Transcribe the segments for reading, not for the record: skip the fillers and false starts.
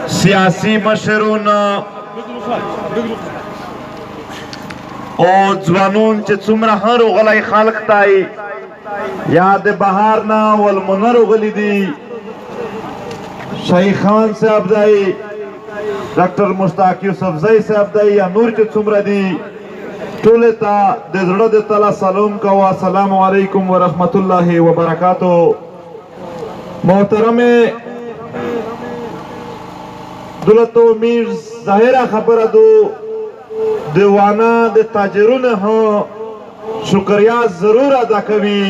سیاسي مشرونو او ځوانون چې څومره هر غلی خلق تای یا د بهار نه ولمنر غلی دي، شیخان صاحب دی، ډاکټر مشتاق یوسفزی صاحب دی، یا نور چې څومره دي، ټول ته د زړه د تله سلام کوه. السلام علیکم ورحمت الله وبرکاتو. محترمه دولتو میر، ظاهره خبره دو دیوانه د تاجرونو هم شکریا ضرور ادا کوي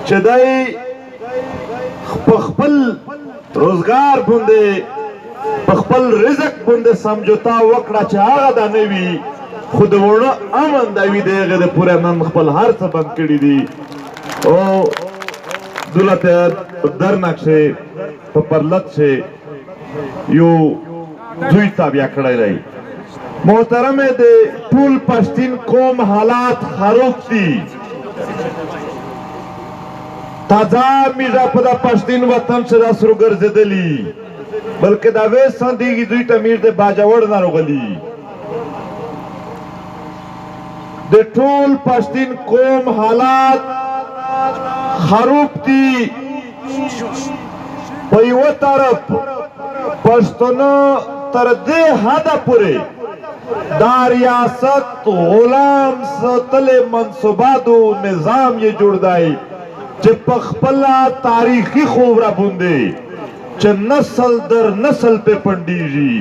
چې دی په خپل روزګار باندې، په خپل رزق باندې سمجوتا وکړه چې هغه دا نه وي، خو د وړه امن دا وي، د هغې د پوره نن خپل هر څه بند کړي دي او دولت درنه کښې په پرلت کښې یو دوی تابع کړی دی. محترم، د ټول پښتین قوم حالات خراب دي. تازه میږه په د پښتین وطن چې دا سره ګرځېدلي، بلکې دا وې سندېږي دوی ته میر د باجوړ نه راغلي. د ټول پښتین قوم حالات خراب دي. په یوه طرف پښتنو تر دې حده پورې دا ریاست غلام ساتلې منصوباتو نظام یې جوړ دی چې په خپله تاریخي خوره باندې چې نسل در نسل په پنډېږي،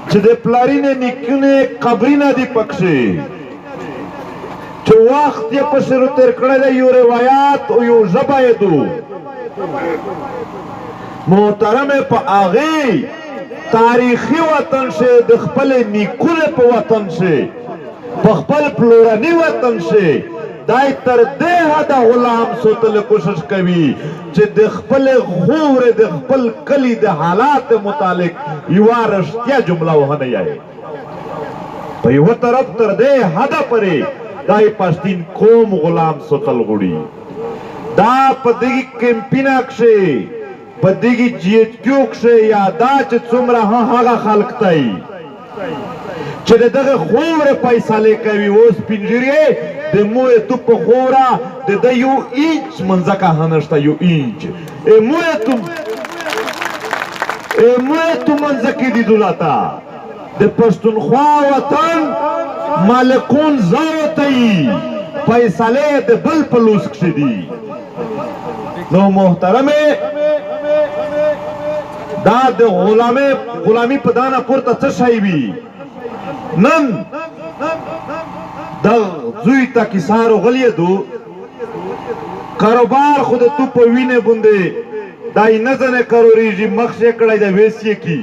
چې د پلارینې نیکونې قبرینه دي پکښې، چې وخت یې په سر تیر کړی دی، یو روایت او یو ژبه یې دو. محترمه، په هغې تاریخي وطن شي، د خپل نیکونو په وطن شي، په خپل پلورني وطن شي، دای تر دې حده غلام سوتل کوشش کوي چې د خپل خورې، د خپل کلی د حالات متعلق یوه رښتیا جمله وهنه یایي. په یوه طرف تر دې حده پورې دای پښتین قوم غلام سوتل غوړي. دا په دغه کمپینا کښې، په دغه جی ایچ کیو کښې، یا دا چې څومره هغه خلک دی چې د دغه خورې فیصلې کوي، اوس پنجرې د موی تو په خوره د ده یو اینچ منځکه هم نشته، یو اینچ ای موی تو، ای موی تو منځکې دي. دولته د پښتونخوا وطن مالکون زاوته فیصلې د بل په لوس کښې دي. نو محترمه، دا د غلامی په دانه پورته څه شی وي؟ نن د زوی ته کیسارو غلی دو کاروبار خود تو په وینه باندې دای نه ځنه کرورېږي، مخ یې کړی د ویس یې کی،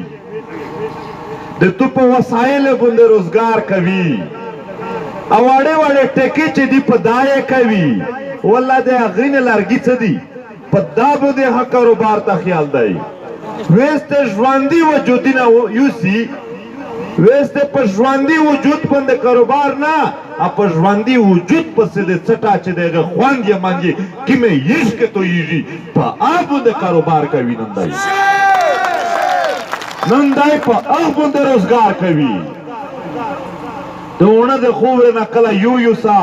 د تو په وسایل باندې روزګار کوي او واړې واړې ټکې چې دی په دایې کوي. والله د هغې نه لرګي څه دي، په دا باندې ښه کاروبار ته خیال دی. ویسته ژوندي وجودي نه یوسي، ویسته په ژوندي وجود باندې کاروبار نه، په ژوندي وجود پسې د څټه چې د هغه خوند یې مانجي کیمه یش کې تویږي، په هغه باندې کاروبار کوي. نن دی په هغه باندې روزګار کوي. د ونه د خورې نه کله یو یو سا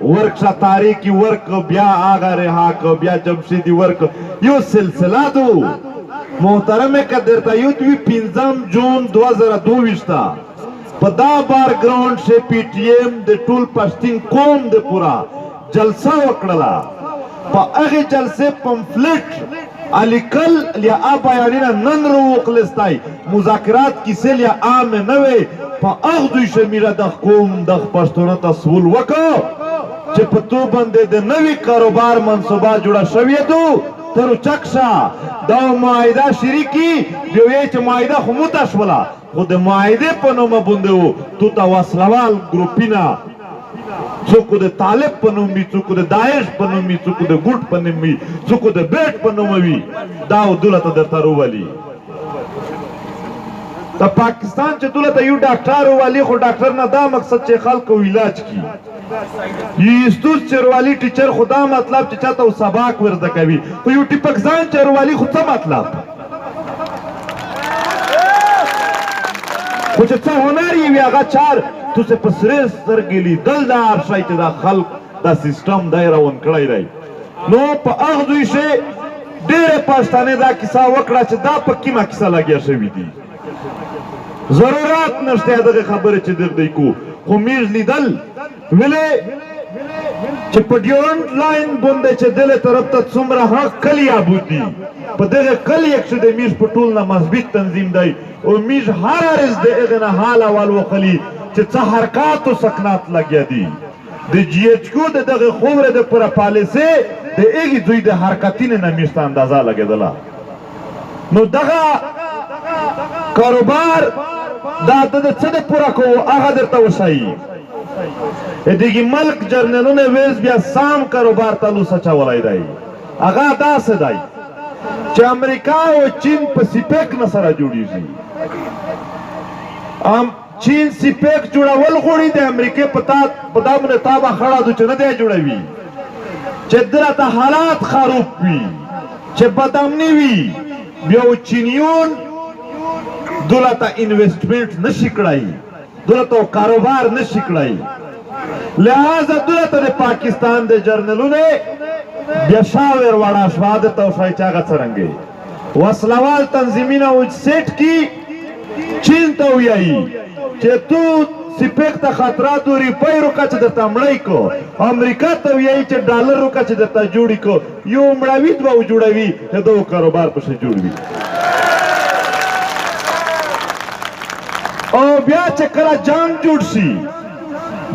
ورک شا تاریکی ورک، بیا آغا رها کو، بیا جمشیدی ورک، یو سلسله دو. محترمه، که درته یو دوی 5 جون 2022 په دا بار ګراوند شي پی ټی ایم د ټول پښتین قوم د پورا جلسه وکړله. په هغې جلسې پمفلټ الیکل یا آ بیانونه نن رو وکړستای مذاکرات کیسې لیا عام نه وي. په هغه دوی شمیره د قوم د پښتونو ته سول وکړو چې په تو باندې د نوي کاروبار منصوبه جوړه شوې دو، تر چک شه، دا معاهده شریکی بیا وی چې معاهده خو موته شوله، خو د معاهدې په نوم باندې وو تو ته وسلوال ګروپینا، څوک د طالب په نوم وي، څوک د داعش په نوم وي، څوک د ګوټ په نوم وي، څوک د بیټ په نوم وي، دا دولته درته روولي. د پاکستان چې دولته یو ډاکټر والي، خو ډاکټر نه دا مقصد چې خلکو علاج کی یستوس چروالی ټیچر، خدا مطلب چې چاته سباق ورزده کوي، خو یو ټیپک ځان چروالی خو څه مطلب؟ خو چې څه هنر یې وي هغه چار تاسې په سرې سترګې لیدل دا هر شی چې دا خلق دا سیستم دی روان کړی دی. نو په هغه ځای کښې ډېرې پښتانه دا کیسه وکړه چې دا په کومه کیسه لګیا شوي دي. ضرورت نشته دغې خبرې چې دغ دی کو، خو میږ لیدل ویلې چې په ډیورنډ لاین باندې چې دلې طرف ته څومره حق کلي آبود دي، په دغه کلي کښې د میږ په ټول نه مضبوط تنظیم دی او میږ هر ورځ د هغې نه حال احوال وخلي چې څه حرکات او سکنات لګیا دي. د جي ایچ کیو د دغې خاورې د پوره پالیسۍ د هغې دوی د حرکتینې نه میږ ته اندازه لګېدله. نو دغه کاروبار دا د څه د پوره کوو هغه درته وښایي. دغه ملک جرنلونه ویز بیا سام کاروبار ته لوس اچولی دی. هغه داسې دی چې امریکا او چین په سیپیک نه سره جوړیږي. چین سیپیک جوړول غواړي، د امریکې په دا باندې تابه خړه دو چې نه دی جوړوي، چې درته حالات خراب وي، چې بدامني وي، بیا چینیون دلته انویسټمنټ نشي کړای، دلته کاروبار نشي کړای. لہذا دلته د پاکستان د جرنلونه بیا شاور وړه شوه درته وښایي چې هغه څرنګه وسلوال تنظیمونه او سیټ کی چین ته ویایي چې تو سیپیک ته خطرات و روپۍ روکه چې درته مړی کو، امریکا ته ویایي چې ډالر روکه چې درته جوړي کو، یو مړوي دوه جوړوي چې دغه کاروبار پسې جوړ وي. او بیا چې کله جنګ جوړ شي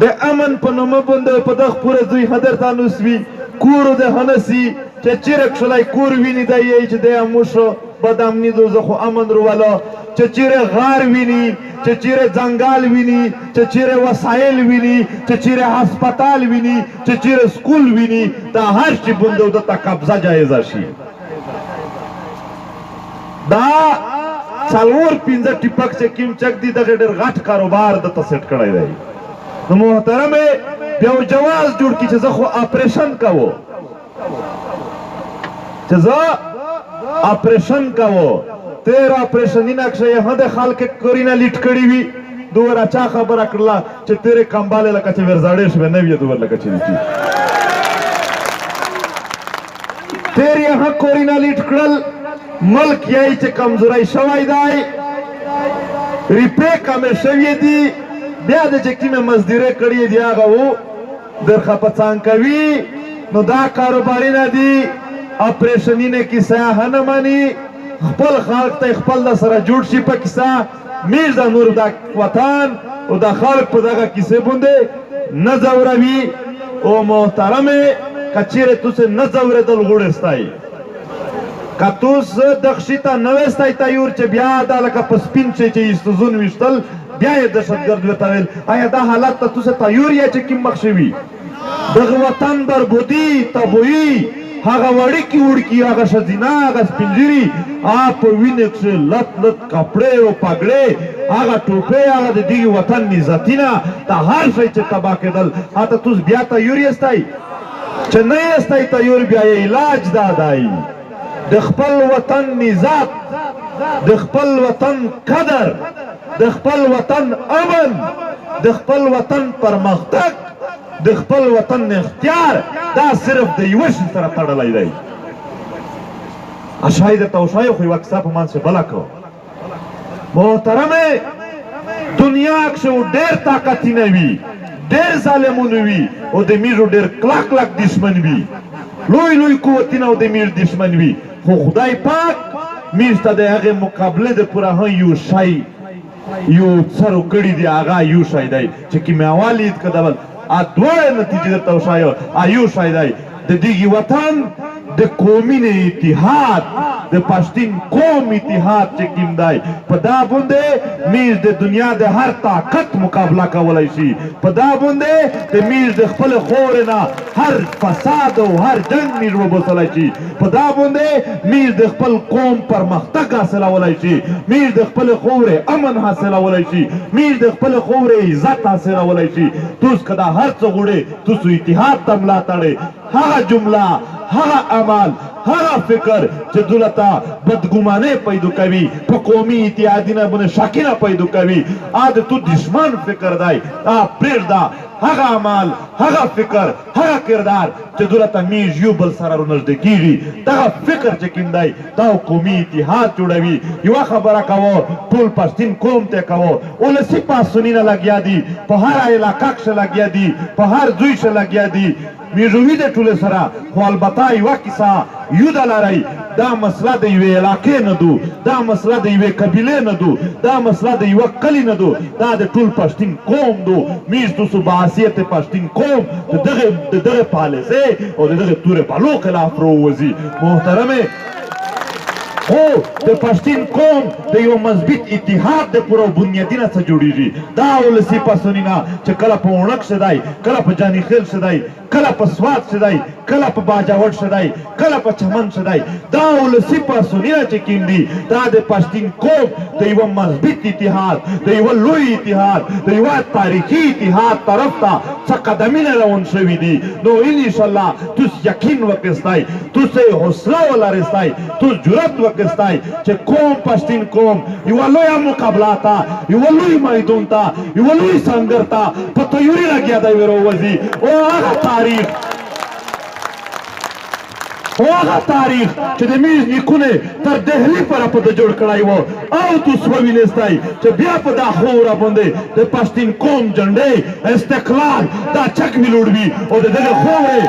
د امن په نوم باندې په دغه پوره دوی هدر ته نوسوي، کور د هنسي چې چیرې کښلی کور ویني دی یې چې دی موږ بدامني دو، زه خو امن روولو، چې چیرې غار ویني، چې چیرې ځنګل ویني، چې چیرې وسایل ویني، چې چیرې هسپتال ویني، چې چیرې سکول ویني، دا هر شي باندې دته قبضه جایزه شي. دا څلور پنځه ټیپک چې کیم چک دي دغه ډېر غټ کاروبار دته سیټ کړی دی. نو محترمې بیا جواز جوړ کړي چې زه خو اپریشن کوو، چې زه اپریشن کوو. تیر اپریشنینه کښې یې هم د خلک کورینه لیټ کړي وي. دومره چا خبره کړله چې تیرې کمبالې لکه چې ورزاړې شوې نه وي، دومره لکه چې لیکي تیر یې هم کورینه لیټ کړل. ملک یې چې کمزوری شوی دی، ریپې کمې شوې دي، بیا د چې کومې مزدورۍ کړې دي هغه و درخه په څنګ کوي. نو دا کاروبارونه دي، اپریشنینه کیسه هم نه مني، خپل خلق ته خپل د سره جوړ شي په کیسه. میږ دا نور دا وطن او دا خلق په دغه کیسې باندې نه ځوروي. او محترمې که چیرې تاسې نه ځورېدل غوړستئ، که توس دغشي ته نه ویستی تیور چې بیا دا لکه په سپین چې استوزون ویشتل بیا یې دهشتګرد ورته ویل، آیا دا حالت ته تاسې تیور یې چې کوم مخ شوي؟ دغه وطن بربودي تبویي، هغه وړکي وړکي، هغه ښځینه، هغه سپین ږیري، هغه په وینې کښې لت لت کپړې او پګړې، هغه ټوپې، هغه د دغې وطن عزتینه، دا هر شی چې تباه کېدل، هلته توس بیا تیور یاستئ؟ چې نه یاستئ تیور، بیا یې علاج دا دی د خپل وطن عزت، د خپل وطن قدر، د خپل وطن امن، د خپل وطن پرمختګ، د خپل وطن اختیار، دا صرف د یوه شي سره تړلی دی. اشای درته وښایو، خو یوه کیسه په منځ کښې بله کړو. محترمې دنیا کښې ډېر طاقتینه وي، ډېر ظالمونه وي، او د میږو ډېر کلک کلک دښمن وي، لوی لوی قوتونه او د میږ دښمن وي، خو خدای پاک میږ ته د هغې مقابلې دپاره هم یو شی یو څه کړي دي. هغه یو شی دی چې کوم اول لید که د بل دواړه نتیجې درته وښایو. یو شی دی د دغې وطن د قومي اتحاد، د پښتین قوم اتحاد چې کوم دی، په دا باندې میږ د دنیا د هر طاقت مقابله کولی شي، په دا باندې د میږ د خپل خاورې نه هر فساد او هر جنګ میږ وباسلی شي، په دا باندې میږ د خپل قوم پرمختګ حاصلولی شي، میږ د خپل خاورې امن حاصلولی شي، میږ د خپل خاورې عزت حاصلولی شي. توس که دا هر څه غوړې، تاسو اتحاد ته ملاتړئ، هغه جمله هغه اعمال، هغه فکر چې دولته بدګمانۍ پیدا کوي، په قومي اتحادي نه باندې شکینه پیدا کوي، آ د تو دشمن فکر دی، آ پرېږده. هغه اعمال، هغه فکر، هغه کردار چې دولته میږ یو بل سره رونږدې کېږي، دغه فکر چې کوم دی دا قومي اتحاد جوړوي. یوه خبره کوو، ټول پښتین قوم ته کوو، ولسي پاڅونونه لګیا دي، په هره علاقه کښې لګیا دي، په هر ځای کښې لګیا دي، میږوي د ټولو سره. خو البته یوه کیسه یوده لرئ، دا مسله د یوې علاقې نه دو، دا مسله د یوې قبیلې نه دو، دا مسله د یوه کلي نه دو، دا د ټول پښتین قوم دو. میږ تاسو به حیثیت پښتین قوم د دغه پالیسۍ او د دغه تورې بلو خلاف راووځي. محترمې، خو د پښتین قوم د یو مضبوط اتحاد د پوره بنیادي نه څه جوړیږي. دا ولسي پاڅونونه چې کله په اوڼک کښې دی، کله په جاني خیل کښې دی، کله په سوات کښې دی، کله په باجوړ کښې دی، کله په چمن کښې دی، دا ولسي پاڅونونه چې کوم دي دا د پښتین قوم د یوه مضبوط اتحاد، د یوه لوی اتحاد، د یوه تاریخي اتحاد طرف ته څه قدمونه روان شوي دي. نو انشاءالله تاسو یقین وکړئ، تاسو حوصله ولرئ، تاسو جرأت وکړئ چې قوم پښتین قوم یوه لویه مقابله ته، یوه لوی میدان ته، یوه لوی سنګر ته په تیوري لګیا دی وروځي. او هغه تاریخ، او هغه تاریخ چې د میز نیکونه تر دهلي پره په جوړ کړی و، او تاسو ووینئ چې بیا په دا خاوره باندې د پښتین قوم جنډې استقلال دا چک ویلوړوي، او د دغه خاورې،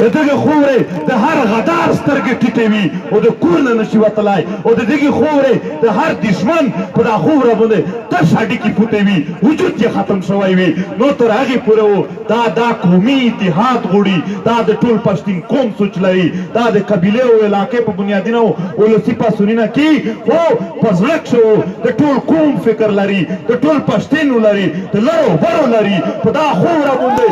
د دغه خاورې د هر غدار سترګې ټیټې وي او د کور نه نشي وتلی، او د دغې خاورې د هر دښمن په دا خاوره باندې تش هډوکي پوتې وي، وجود یې ختم شوی وي. نو تر هغې پورې و دا قومي اتحاد غوړي، دا د ټول پښتین قوم سوچ لري، دا د قبیلې او علاقې په بنیادي نه ولسي پاڅونونه کوي، خو په زړه کښې و د ټول قوم فکر لري، د ټول پښتین لري، د لرو برو لري. په دا خاوره باندې،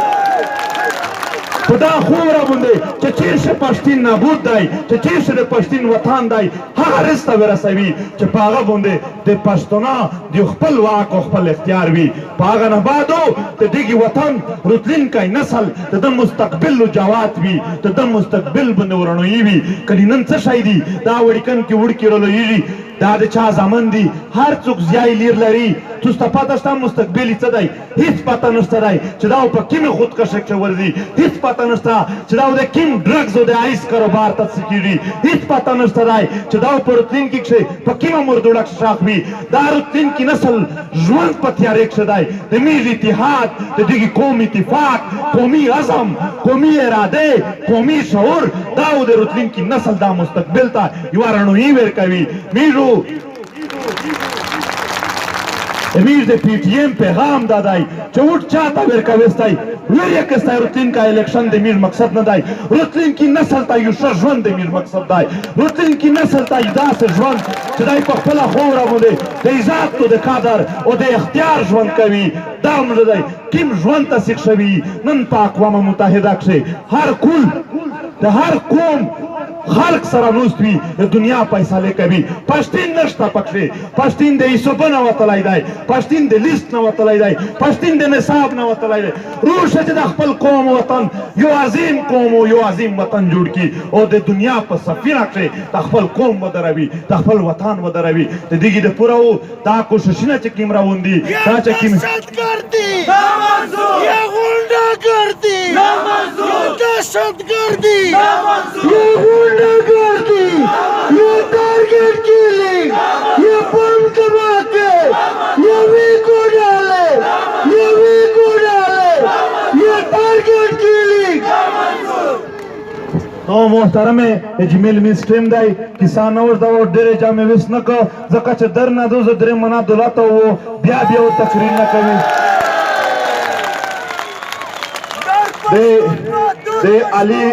په دا خاوره باندې چې چیرې پښتین نابود دی، چې چیرې د پښتین وطن دی، هغه رسته ورسوي چې په هغه باندې د پښتنو د خپل واک او خپل اختیار وي. په هغه نه بعدو د دغه وطن راتلونکی نسل د ده مستقبل جوات وي، د ده مستقبل باندې ورڼوي وي. کني نن څه شی دي دا وړکن کې وړکې رالویږي، دا د چا زامن دي؟ هر څوک زیای لیر لري، تاسو ته پته شته مستقبل یې څه دی؟ هیڅ پته نشته دی چې دا په کومې خودکشۍ کښې ورځي، هیڅ پته نشته چې دا د کوم ډرګز او د آیس کاروبار ته څه کېږي، هیڅ پته نشته دی چې دا په راتلونکي کښې په کومه مردوړه کښې ښخ وي. دا راتلونکي نسل ژوند په تیارې کښې دی. د میږ اتحاد، د دغې قوم اتفاق، قومي عزم، قومي اراده، قومي شعور، دا د راتلونکي نسل دا مستقبل ته یوه رڼوي ورکوي. میږو میږ د پي ټي ایم پیغام دا دی چې ووټ چاته ورکوي، ویر یې کستای. راتلونکی الیکشن د میږ مقصد نه دی، راتلونکي نسل ته یو ښه ژوند د میږ مقصد دی، راتلونکي نسل ته یو داسې ژوند چې دی په خپله خاوره باندې د عزت او د قدر او د اختیار ژوند کوي. دا موږ دی کوم ژوند ته سیخ شوي. نن په اقوام متحده کښې هر کل د هر قوم خلق سره نوست وي، د دنیا فیصلې کوي. پښتین نشته پکښې، پښتین د ایسوبه نه وتلی دی، پښتین د لیست نه وتلی دی، پښتین د نصاب نه وتلی دی. روشه چې د خپل قوم وطن یو عظیم قوم او یو عظیم وطن جوړ کړي او د دنیا په سفینه کښې د خپل قوم ودروي، د خپل وطن ودروي. د دغې د پوره و دا کوششونه چې کوم روان دي، دا چې کوم دهشتګردي یا غونډه ګردي، دهشتګردي یا غونډه ګردي، یا ټارګټ کیلینګ، یا بم دھماکے، یا ویکو ڈالے، یا ویکو ڈالے، یا ټارګټ کیلینګ. نو محترمه اجمل مسټیم دی کیسه نه ورته و ډېرې جامې ویس نه کو، ځکه چې در نه دوزه درې منا دولت و بیا بیا تقریر نه کوي. د علي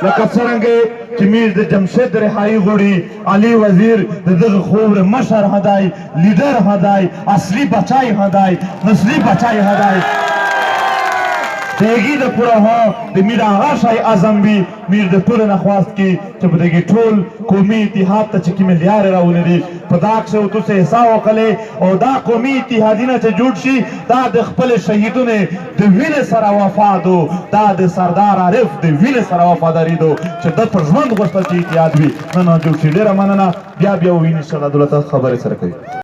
لکه څرنګه چې میر د جمشید رهایی غړي علي وزیر د دغه خور مشر هدای، لیډر هدای، اصلي بچای هدای، نسلی بچای هدای، دغه د پوره ها د میر آغا شای اعظم وي. میر د ټولو نه خواست کی چې په دغه ټول قومي اتحاد ته چې کومې لیارې راولي دي، په دا کښې تاسو حصہ وکړئ او دا قومي اتحادي نه چې جوړ شي، دا د خپل شهیدونو د وینې سره وفا دو، دا د سردار عارف د وینې سره وفاداري دو چې د په ژوند غوښتل چې اتحاد وي. نن جوړ شي. ډېره مننه. بیا بیا ویني ان شاء الله دلته خبرې سره کوي.